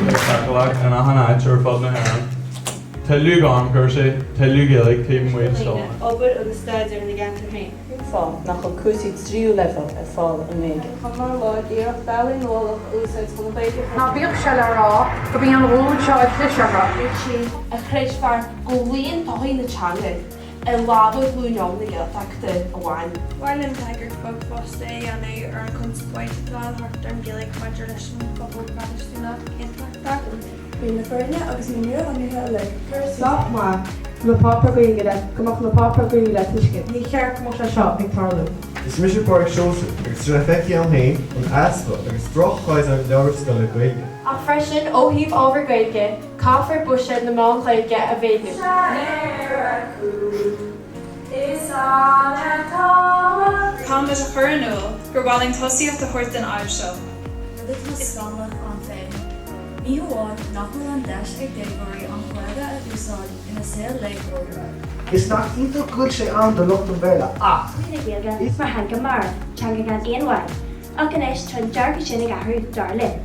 Feiceálach in achan áit ar fud na hÉireann. Tuilleadh gairmchúrsaí, tuilleadh Gaeilge taobh amuigh de scoileanna. Obair agus staidéar ina gceantar féin. Cén fáth nach bhfuil cúrsaí tríú leibhéal ar fáil i nGaeilge? Chun mar lá iarracht bealaí nuálacha a úsáid chun an Ghaeilge a chur. Ná bíodh sé le rá gurb í an ghlúin seo a chlis orthu. Dúirt sí a chreidfear go luíonn todhchaí na teanga i lámha ghlúin óg na Gaeltachta amháin. Ba mhaith linn tagairt bheag fosta a dhéanamh ar an chonspóid atá thart ar an Ghaeilge maidir leis an bpobal Protastúnach Aontachtach. Bíonn na foirne agus na nuashonruithe uilig curtha suas. Sách maith go mbeadh páipéar Gaeilge le go mbeadh na páipéir Gaeilge le tuiscint. Ní cheart go mbeadh sé seo ag tarlú. Is mise Pádraig Seosamh agus tá sé feicthe agam féin an easpa agus droch-chaighdeán leabhar scoile Gaeilge. Ach freisin, ó thaobh ábhar Gaeilge, caithfear buiséad na meán Ghaeilge a mhéadú. Táimid a chur in iúl gur mhaith linn tosaíocht a thabhairt don fhadhb seo. Rud atá scannalach ann féin. Ní hamháin nach bhfuil an deis ag déagóirí an Ghaeilge a úsáid ina saol laethúil, Is nach iontach go bhfuil sé ann do lucht an Bhéarla, ach. na Gaeilge mar theanga marbh, teanga gan aon mhaith. Ach anois tá an dearcadh sin ag athrú, dar linn.